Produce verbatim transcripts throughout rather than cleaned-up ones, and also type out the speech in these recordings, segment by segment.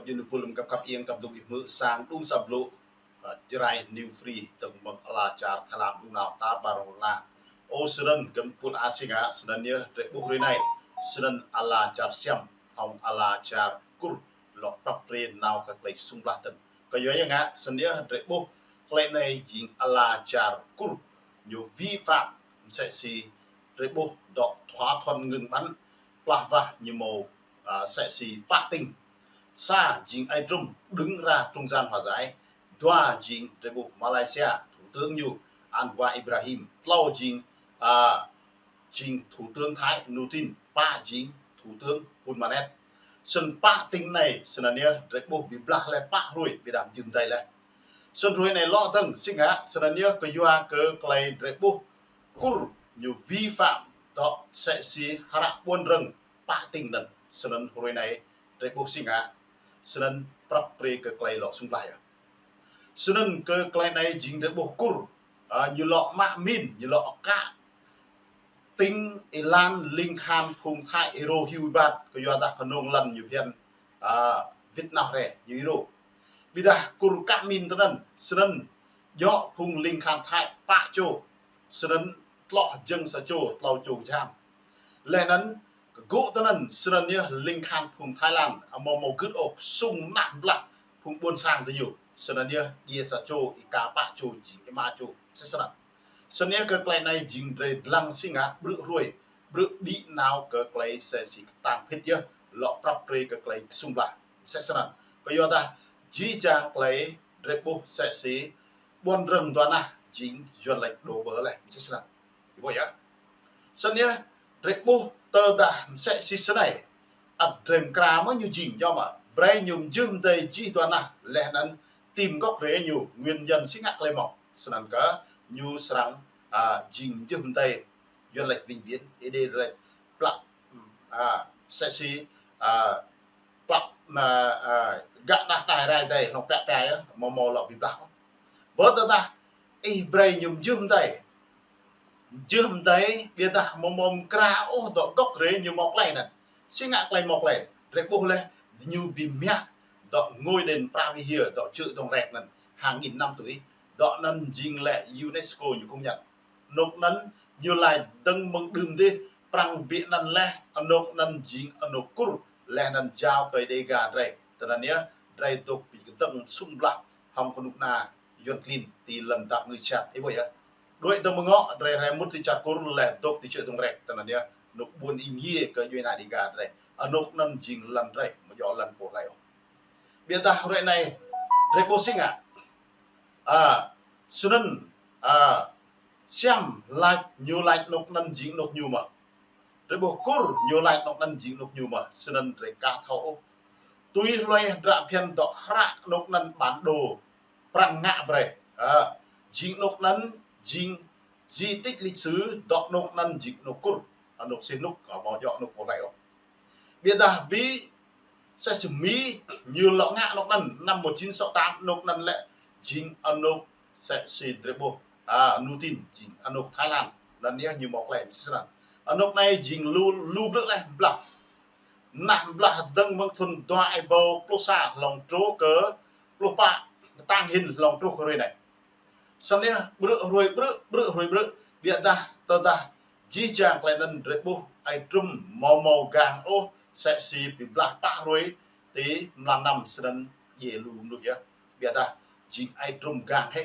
Yua anŭn pul lăm kăp kăp ieng kăp dŭng ih mơ̆ sang đŭng sa blŭ, ơ, Jrai New Free tơ̆ng mơ̆ng ala čar Thái Lan đŭng nao ta ƀar rong la. Ơ, snăn kơ pul asing a, snăn yơh drei ƀuh hrơi anai, snăn ala čar Siam, hŏng ala čar Kur, lŏ prăp pre nao kơ klei sung blah tơ̆ng. Kơ yua yang a, snăn yơh drei ƀuh klei anai jing ala čar Kur, ñu vi phạm msĕ si drei ƀuh dŏ thỏa thuận ngưng bắn, plah wah ñu mâo, ơ, msĕ si pă tĭng. Sa jing Ai Drum đứng ra trung gian hòa giải. Dua jing drei ƀuh Malaysia, thủ tướng ñu Anwar Ibrahim. Tlâo jing, ơ, jing thủ tướng Thái Nurdin, pă jing thủ tướng Hun Manet. Snăn pă tĭng anai, snăn yơh drei ƀuh bi blah leh pă hrui, ƀiădah jưm dai leh. Snăn hrui anai lŏ tơ̆ng sing a, snăn yơh kơ yua kơ klei drei ƀuh Kur ñu vi phạm dŏ msĕ si hră ƀuăn rơ̆ng pă tĭng anăn. Snăn hrui anai drei ƀuh sing a, snăn prăp pre kơ klei lŏ sung blah yơh. Snăn kơ klei anai jing drei ƀuh Kur, ơ, ñu lŏ mă min, ñu lŏ kă tĭng êlan ling khan phung Thái Êrô hiu êbat, kơ yua dah kơnơ̆ng lăn ñu phiăn, ơ, wĭt nao hrĕ ñu Êrô. Ƀiădah Kur kă min tơ anăn, snăn djŏ phung ling khan Thái pă čô, snăn tloh jơ̆ng sa čô, tlâo čô kơjham. Leh anăn kơ gŭ tơ anăn, snăn yơh ling khan phung Thái Lan, amâo mâo gưt ôh, sung nah blah phung ƀuôn sang tơ ñu. Snăn yơh djiê sa čô, êka pă čô, jing êma čô, msĕ snăn. Snăn yơh kơ klei anai jing drei dlăng sing a, ƀrư̆ hrui, ƀrư̆ đĭ nao kơ klei msĕ si kơtang phĭt yơh, lŏ prăp pre kơ klei sung blah, msĕ snăn. Kơ yua dah jih jang klei drei ƀuh msĕ si ƀuăn rơ̆ng dua nah jing Yuăn lač đổ bể leh, msĕ snăn. Ih ƀuh yơh. Snăn yơh, drei ƀuh tơdah msĕ si snei, ăt drei mkra mơ̆ ñu jing, djŏ mơ̆. Brei ñu mjưh mdei jih dua nah, leh anăn tìm gốc rễ ñu, nguyên nhân sing a klei mâo. Snăn kơ ñu srăng, ơ, jing mjưh mdei, Yuăn lač vĩnh viễn, Êđê lač plăk, ơ, msĕ si, ơ, plăk, ơ, ơ, gah đah đai rai dei, hlŏng pĕk prai yơh, amâo mâo lŏ bi blah ôh. Bơ tơdah ih brei ñu mjưh mdei, mjưh mdei, ƀiădah amâo mâo mkra ôh dŏ gốc rễ ñu mâo klei anăn. Sing a klei mâo klei, drei ƀuh leh, ñu bi mă dŏ ngôi đền Prabhupada, dŏ čư̆ dŏng rek anăn, hàng nghìn năm tuổi, dŏ anăn jing lĕ UNESCO ñu công nhận. Anôk anăn ñu lač dơ̆ng mơ̆ng đưm dih, Prăng bi anăn leh, anôk anăn jing anôk Kur, leh anăn jao kơ Dêga drei. Tơ anăn yơh, drei dôk bi kơdơ̆ng sung blah hŏng knŭk kna Yuăn klin ti lăn dap ngui čar. Ih ƀuh yơh. Đuaĭ dơ̆ng mơ̆ng ngŏ, drei rai mŭt ti čar Kur leh dôk ti čư̆ dŏng rek. Tơ anăn yơh, anôk ƀuôn ing ye kơ djuê ana Dêga drei. Anôk anăn jing lăn drei, amâo djŏ lăn pô hlei ôh. Ƀiădah hrơi anai, drei ƀuh sing a. Ơ, snăn, ơ, Siam lač ñu lač anôk anăn jing anôk ñu mơh. Drei ƀuh Kur ñu lač anôk anăn jing anôk ñu mơh, snăn drei ka thâo ôh. Tui hluê hdră phiăn dŏ hră anôk anăn bản đồ Prăng ngă brei. Ơ, jing anôk anăn jing di tích lịch sử dŏ anôk anăn jing anôk Kur, anôk sih anôk, amâo djŏ anôk pô hlei ôh. Ƀiădah bi msĕ si Mi ñu lŏ ngă anôk anăn, năm một chín sáu tám, anôk anăn lĕ jing anôk msĕ si drei ƀuh, ơ, Nurdin, jing anôk Thái Lan, anăn yơh ñu mâo klei msĕ snăn. Anôk anai jing lu, lu blư̆ leh blah. Nah blah dơ̆ng mơ̆ng thŭn dua êbâo pluh sa hlŏng truh kơ pluh pă, kơtang hĭn hlŏng truh kơ hrơi anai. Snăn yơh, ƀrư̆ hrui ƀrư̆, ƀrư̆ hrui ƀrư̆, ƀiădah tơdah jih jang klei anăn drei ƀuh Ai Drum amâo mâo gang ôh, msĕ si bi blah pă hrui ti mlan năm snăn djiê lu mnuih yơh. Ƀiădah jing Ai Drum gang hĕ.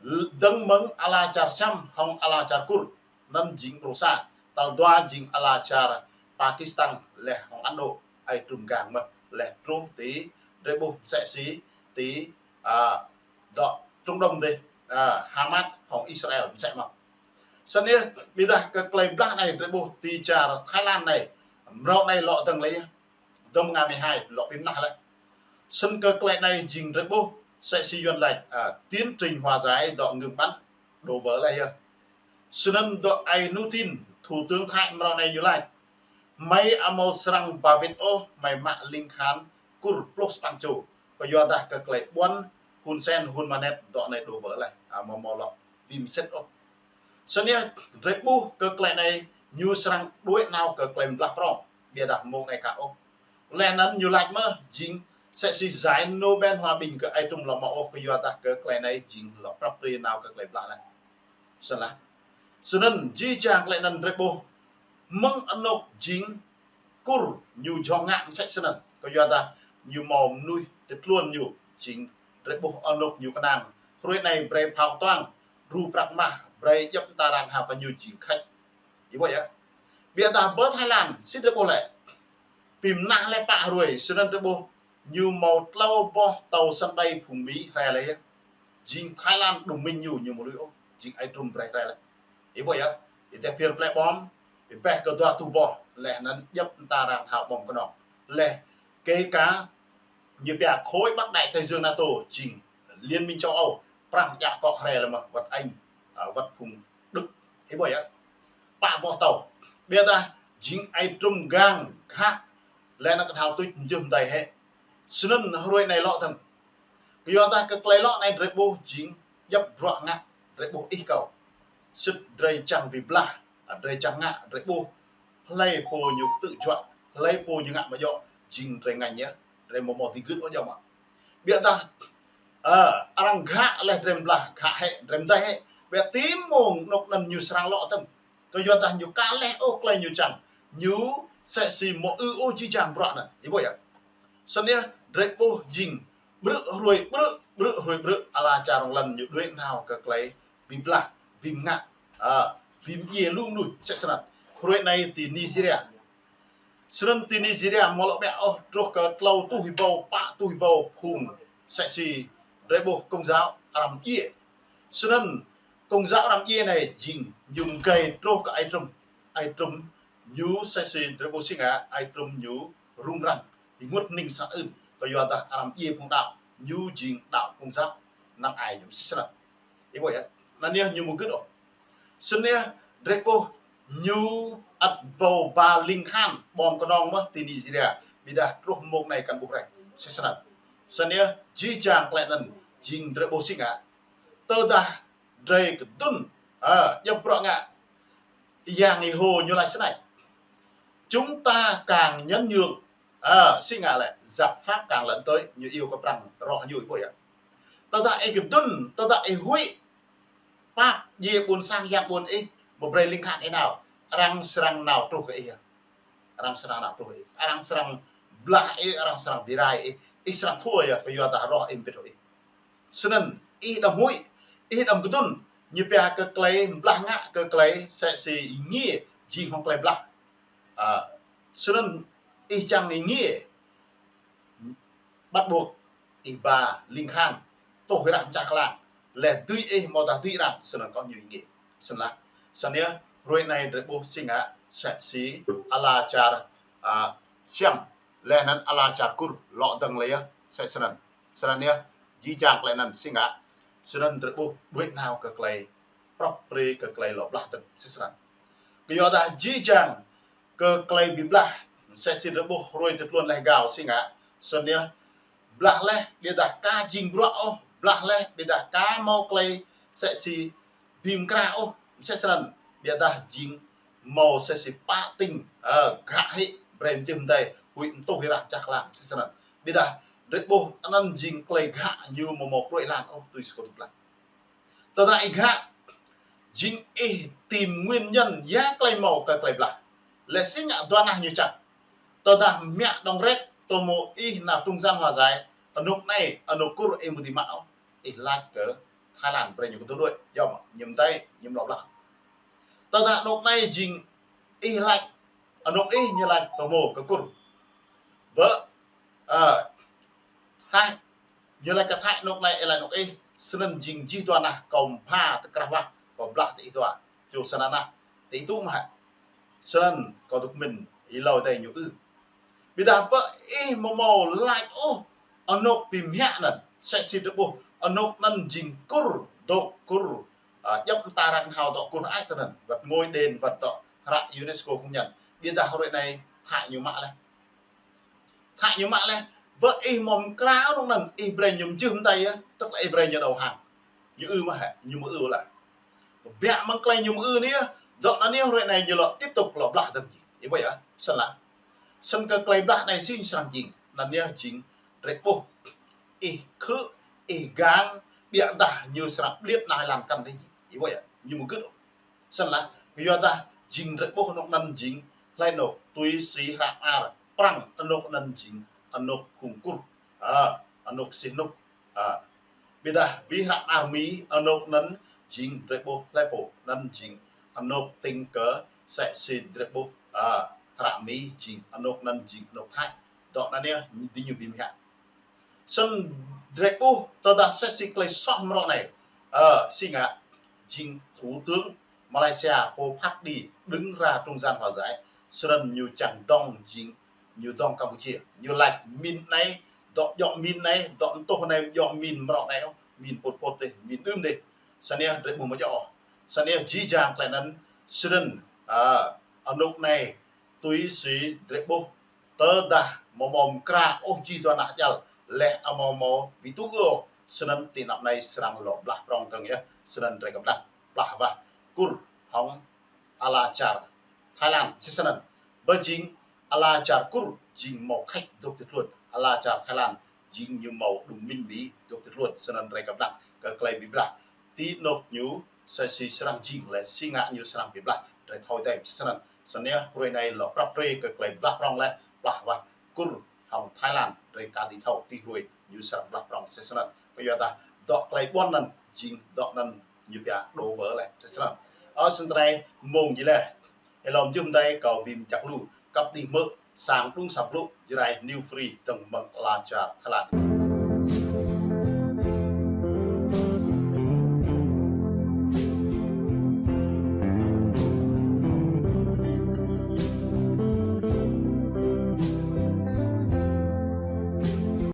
L-, dơ̆ng mơ̆ng ala čar Siam hŏng ala čar Kur, anăn jing prusa. Tal dua jing ala čar Pakistan leh hŏng Ấn Độ, Ai Drum gang mơh, leh truh ti drei ƀuh msĕ si ti, ơ, dŏ Trung Đông dih, ơ, Hamas hŏng Israel msĕ mơh. Snăn yơh, ƀiădah kơ klei blah anai drei ƀuh ti čar Thái Lan anai, mrâo anai lŏ dơ̆ng leh yơh. Dơ̆ng mơ̆ng ngă mơhai, lŏ bi mnah leh. Snăn kơ klei anai jing drei ƀuh, msĕ si Yuăn lač, ơ, tiến trình hòa giải dŏ ngưng bắn, đổ bể leh yơh. Snăn dŏ Ai Nurdin, thủ tướng Thái mrâo anai ñu lač, hmei amâo srăng ba wĭt ôh, hmei mă ling khan Kur pluh sa păn čô. Kơ yua dah kơ klei ƀuăn Hun Sen, Hun Manet dŏ anai đổ bể leh, amâo mâo lŏ bi msĕt ôh. Snăn yơh, drei ƀuh kơ klei anai ñu srăng đuaĭ nao kơ klei blah prŏng, ƀiădah mông anai ka ôh. Leh anăn ñu lač mơh jing msĕ si giải Nobel Hòa Bình kơ ai trŭm lŏ mâo ôh, kơ yua dah kơ klei anai jing lŏ prăp pre nao kơ klei blah laih. Snăn lah. Snăn jih jang klei anăn drei ƀuh mơ̆ng anôk jing Kur ñu jhŏng ngă msĕ snăn. Kơ yua dah ñu mâo mnuih tơtluôn ñu jing drei ƀuh anôk ñu kơnang. Hruê anai brei phao ktuang, dru prăk mah, brei djăp mta rang hao kơ ñu jing khăč. Ih ƀuh yơh. Ƀiădah ƀơi Thái Lan, si drei ƀuh lĕ. Bi mnah lĕ pă hruê, snăn drei ƀuh ñu mâo tlâo boh tàu sân bay phung Mi hre lĕ yơh. Jing Thái Lan đồng minh ñu, ñu mâo lui ôh, jing ai trŭm brei hre lĕ. Ih ƀuh yơh, ih deh phiêr plĕ bom, ih pĕ kơ dua tuh boh, leh anăn djăp mta rang hao bom kơnong. Leh kơ ka ñu pia khối Bắc Đại Tây Dương NATO, jing Liên minh châu Âu, Prăng djă kŏ hre lĕ mơh, wăt Anh, a, wăt phung Đức. Ih ƀuh yơh. Pă boh tàu. Ƀiădah jing ai trŭm gang ghă leh anăn kơthâo tuč mjưh mdei hĕ. Snăn hruê anai lŏ dơ̆ng. Kơ yua dah kơ klei lŏ anai drei ƀuh jing djăp bruă ngă, drei ƀuh ih kâo. Sĭt drei čang bi blah, a, drei čang ngă, drei ƀuh. Hlei pô ñu ktư̆ juă, hlei pô ñu ngă mă djŏ, jing drei ngă yơh, drei mâo mâo digưt ôh djŏ mă. Ƀiădah, a, arăng ghă leh drei blah, ghă hĕ, drei mdei hĕ. Ƀiădah ti mông anôk anăn ñu srăng lŏ dơ̆ng. Kơ yua dah ñu ka leh ôh klei ñu čang. Ñu msĕ si mâo ư ôh jih jang bruă anăn. Ih ƀuh yơh. Snăn yơh, drei ƀuh jing ƀrư̆ hruê ƀrư̆, ƀrư̆ hruê ƀrư̆, ala čar rŏng lăn ñu đuĕ nao kơ klei bi blah, bi mngă, a, bi mdjiê lu mnuih, msĕ snăn. Hruê anai ti Nigeria. Snăn ti Nigeria mâo lŏ ƀiă ôh truh kơ tlâo tuh êbâo, pă tuh êbâo phung msĕ si drei ƀuh Công giáo arăng mdjiê. Snăn Công giáo arăng mdjiê anai jing ñu mgei truh kơ ai trŭm. Ai trŭm ñu msĕ si drei ƀuh si ngă, ai trŭm ñu rŭng răng. Ênguôt hning srăng ưn. Kơ yua dah arăng mdjiê phung đăo, ñu jing đăo Công giáo. Năng ai ñu msĕ snăn. Ih ƀuh yơh, anăn yơh ñu mâo gưt ôh. Snăn yơh, drei ƀuh ñu ăt ƀâo ba ling khan bom kơnong mơh ti Nigeria, ƀiădah truh mông anai kăn ƀuh rei. Msĕ snăn. Snăn yơh, jih jang klei anăn, jing drei ƀuh si ngă. Tơdah drei kơdŭn, a, djăp bruă ngă, Yang Yêhôwa ñu lač snei. Chúng ta càng nhún nhường, a, si ngă lĕ, giặc Pháp càng lấn tới, ñu iêu kơ Prăng roh ñu ih ƀuh yơh. Tơdah ih kơdŭn, tơdah ih huĭ, pap, djiê ƀuôn sang yang ƀuôn ih, mă brei ling khan ih nao, arăng srăng nao truh kơ ih yơh. Arăng srăng nao truh ih. Arăng srăng blah ih, arăng srăng bi rai ih, ih srăng thua yơh, kơ yua dah roh ih mbĭt hŏng ih. Snăn, ih đăm huĭ, ih đăm kơdŭn, ñu pia kơ klei blah ngă, kơ klei msĕ si êngiê, jing hŏng klei blah. A, snăn ih čang êngiê, bắt buộc ih ba ling khan, tuh hră mčah klang, leh dưi ih mâo dah dưi arăng, snăn kơ ñu êngiê. Snăn lah, snăn yơh, hruê anai drei ƀuh si ngă, msĕ si ala čar, a, Siam, leh anăn ala čar Kur, lŏ dơ̆ng leh yơh, msĕ snăn. Snăn yơh, jih jang klei anăn si ngă, snăn drei ƀuh đuĕ nao kơ klei prăp pre kơ klei lŏ blah dơ̆ng, msĕ snăn. Kơ yua dah jih jang kơ klei bi blah, msĕ si drei ƀuh hruê tơtluôn leh gao si ngă, snăn yơh, blah leh, ƀiădah ka jing bruă ôh, blah leh, ƀiădah ka mâo klei msĕ si bi mkra ôh, msĕ snăn, ƀiădah jing mâo msĕ si pă tĭng, ơ, ghă hĭ, brei mjưh mdei, huĭ mtuh ih rah čah klang, msĕ snăn. Ƀiădah, drei ƀuh anăn jing klei ghă ñu mâo mâo pruê̆ êlan ôh, tui si kâo dôk lač. Tơdah ih ghă, jing ih tìm nguyên nhân ya klei mâo kơ klei blah. Leh si ngă dua nah ñu čang. Tơdah mă đŏng rek, tơmô ih nao trung gian hòa giải, anôk anei, anôk Kur ih mơ̆ dưi mă ôh. Ih lač kơ Thái Lan brei ñu kơ tơduai, yom, ñu mdei, ñu mlŏ blah. Tơdah anôk anei jing ih lač, anôk ih ñu lač tơmô kơ Kur. Bơ, ơ, Thái, ñu lač kơ Thái anôk anei, ih lač anôk ih, snăn jing jih dua nah kâo mbha tơkrah wah, kâo blah ti ih dua, čô snăn nah, ti ih tŭ mơ̆ hă. Snăn kâo dôk mĭn, ih lâo dei ñu ư. Ƀiădah bơ ih mâo mâo lač ôh, anôk bi mă anăn, msĕ si drei ƀuh, anôk anăn jing Kur, dôk Kur, a, djăp mta răng hao dŏ Kur ai tơ anăn, wăt ngôi đền, wăt dŏ hră UNESCO công nhận. Ƀiădah hruê anei, Thái ñu mă leh. Thái ñu mă leh, bơ ih mâo mkra anôk anăn, ih brei ñu mjưh mdei yơh, tức là ih brei ñu đầu hàng. Ñu ư mơ̆ hă, ñu mơ̆ ư lah. Biă mơ̆ng klei ñu mơ̆ ư anei, dŏ anăn anei hruê anei ñu lŏ tiếp tục lŏ blah dơ̆ng jing. Ih ƀuh yơh, snăn lah. Snăn kơ klei blah anei si srăng jing, anăn yơh jing drơi ƀuh, ih khư̆, ih gang, biă dah ñu srăng ƀlĭt nai lan kăn dih. Ih ƀuh yơh, ñu mơgưt. Snăn lah, yua dah jing drơi ƀuh anôk anăn jing hlei anôk, tui si hră mơar Prăng anôk anăn jing anôk hung kur. Ha, anôk sih anôk. Ha. Ƀiădah ƀing hră mơar Mi anôk anăn jing drơi ƀuh hlei pô, anăn jing anôk tĭng kơ sĕ si drơi ƀuh, ha, hră Mi jing anôk anăn jing anôk Thái. Dŏ anăn yơh, diñu ƀing mơ̆ hă. Snăn drơi ƀuh tơdah sĕ si klei soh mrâo anai. Ơ, si ngă jing thủ tướng Malaysia pô phat kđi đứng ra trung gian hòa giải. Snăn ñu čang dŏng jing ñu dŏng Campuchia. Ñu lač min anai, dŏ djŏ min anai, dŏ anôk anai djŏ min mrâo anai, min Pol Pot dih, min đưm dih. Snăn yơh drơi ƀuh mơ̆ djŏ. Snăn yơh jih jang klei anăn, snăn, ơ, anôk anai, tui si drơi ƀuh, tơdah mâo mâo mkra ôh jih dua nah jal, leh amâo mâo bi tŭ ôh, snăn ti anăp anai srăng lŏ blah prŏng tơ̆ng yơh, snăn drơi kơplah, blah wah, Kur hŏng ala čar Thái Lan, si snăn. Bơ jing ala čar Kur jing mâo khač dôk ti tluôn, ala čar Thái Lan jing ñu mâo đŭng min Mi dôk ti tluôn, snăn drơi kơplah, kơ klei bi blah. Ti anôk ñu, sĕ si srăng jing leh, si ngă ñu srăng bi blah, drơi thâo dai, si snăn. Snăn yơh, hruê anai lŏ prăp pre kơ klei blah prŏng leh, blah wah Kur hŏng Thái Lan, drơi ka ti thâo ti hruê ñu srăng blah prŏng, si snăn. Kơ yua dah, dŏ klei ƀuăn anăn, jing dŏ anăn ñu pia đổ vỡ leh, si snăn. Ơ, snăn tơnai mông jih leh. Hlŏng jŭm dai kâo Bim Čăk Lu, kăp dih mơ̆, sang đŭng săp lu, Jrai New Free, tơ̆ng mơ̆ng ala čar Thái Lan.